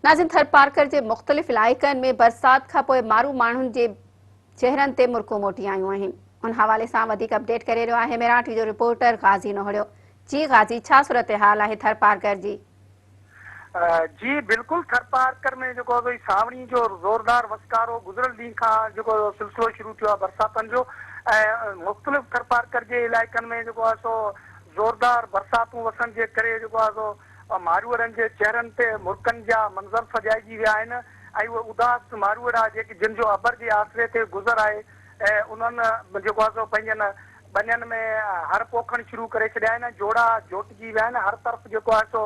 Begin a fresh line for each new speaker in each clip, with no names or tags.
ناظرين ٿرپارڪر جي مختلف علائقن ۾ برسات کانپوء مارو ماڻهن جي چهرن تي مرڪون موٽي آيون آهن ان حوالي سان وڌيڪ اپڊيٽ ڪري رهيو آهي ميران ٽي جو رپورٽر غازي نوهڙيو جي غازي ڇا صورتحال آهي ٿرپارڪر جي.
جي بلڪل ٿرپارڪر ۾ جيڪو آهي سانوڻي جو زوردار وسڪارو گذريل ڏينهن کان جيڪو سلسلو شروع ٿيو آهي برساتن جو ۽ مختلف ٿرپارڪر جي علائقن ۾ جيڪو آهي سو زوردار برساتون وسڻ جي ڪري جيڪو آهي سو ماروئڙن جي چهرن تي مرڪن جا منظر سجائجي ويا آهن ۽ اهي اداس ماروئڙا جيڪي جن جو ابر جي آسري تي گذر آهي انهن جيڪو آهي سو پنهنجن ٻنين ۾ هر پوکڻ شروع ڪري ڇڏيا آهن ۽ جوڙا جوٽجي ويا آهن هر طرف جيڪو آهي سو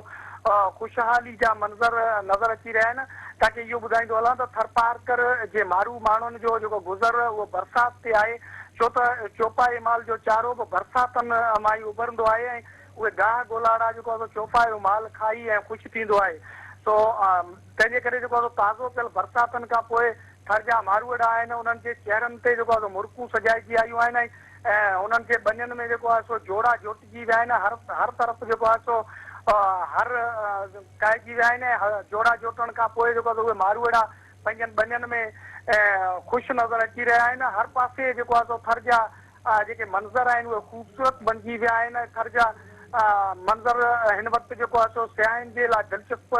خوشحالي جا منظر نظر اچي رهيا آهن تان کي اهو ٻڌائيندو هلان ته ٿرپارڪر جي مارو ماڻهن جو جيڪو گذر اهو برسات تي آهي ڇو ته چوپائي مال جو چارو به برساتن مان ئي اڀرندو آهي ۽ اهي گاهه گولاڙا جيڪو آهي سو چوپايو مال کائي ۽ خوش ٿيندو آهي سو تنهن جي ڪري جيڪو آهي سو تازو پيل برساتن کان پوء ٿر جا ماروئڙا آهن انهن جي چهرن تي جيڪو آهي سو مرڪون سجائجي آيون آهن ۽ انهن جي ٻنين ۾ جيڪو آهي سو جوڙا جوٽجي ويا آهن هر هر طرف جيڪو آهي سو هر ڪاهجي ويا آهن ۽ جوڙا جوٽڻ کان پوء جيڪو آهي سو اهي ماروئڙا پنهنجن ٻنين ۾ خوش نظر اچي رهيا آهن هر پاسي جيڪو آهي سو ٿر جا جيڪي منظر آهن اهي خوبصورت بڻجي ويا آهن ۽ ٿر جا منظر هن وقت جيڪو آهي سو سياحن جي لاء دلچسپ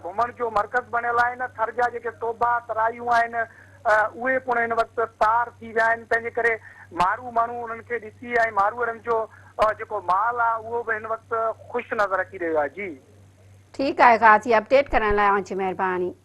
گهمڻ جو مرڪز بڻيل آهن. ٿر جا جيڪي ٽوڀا، ترايون آهن اهي پڻ هن وقت تار ٿي ويا آهن تنهن جي ڪري مارو ماڻهو انهن کي ڏسي ۽ ماروئڙن جو جيڪو مال آهي اهو به هن وقت خوش نظر اچي رهيو آهي. جي.
ٺيڪ آهي غازي اپڊيٽ ڪرڻ لاء اوهان جي مهرباني.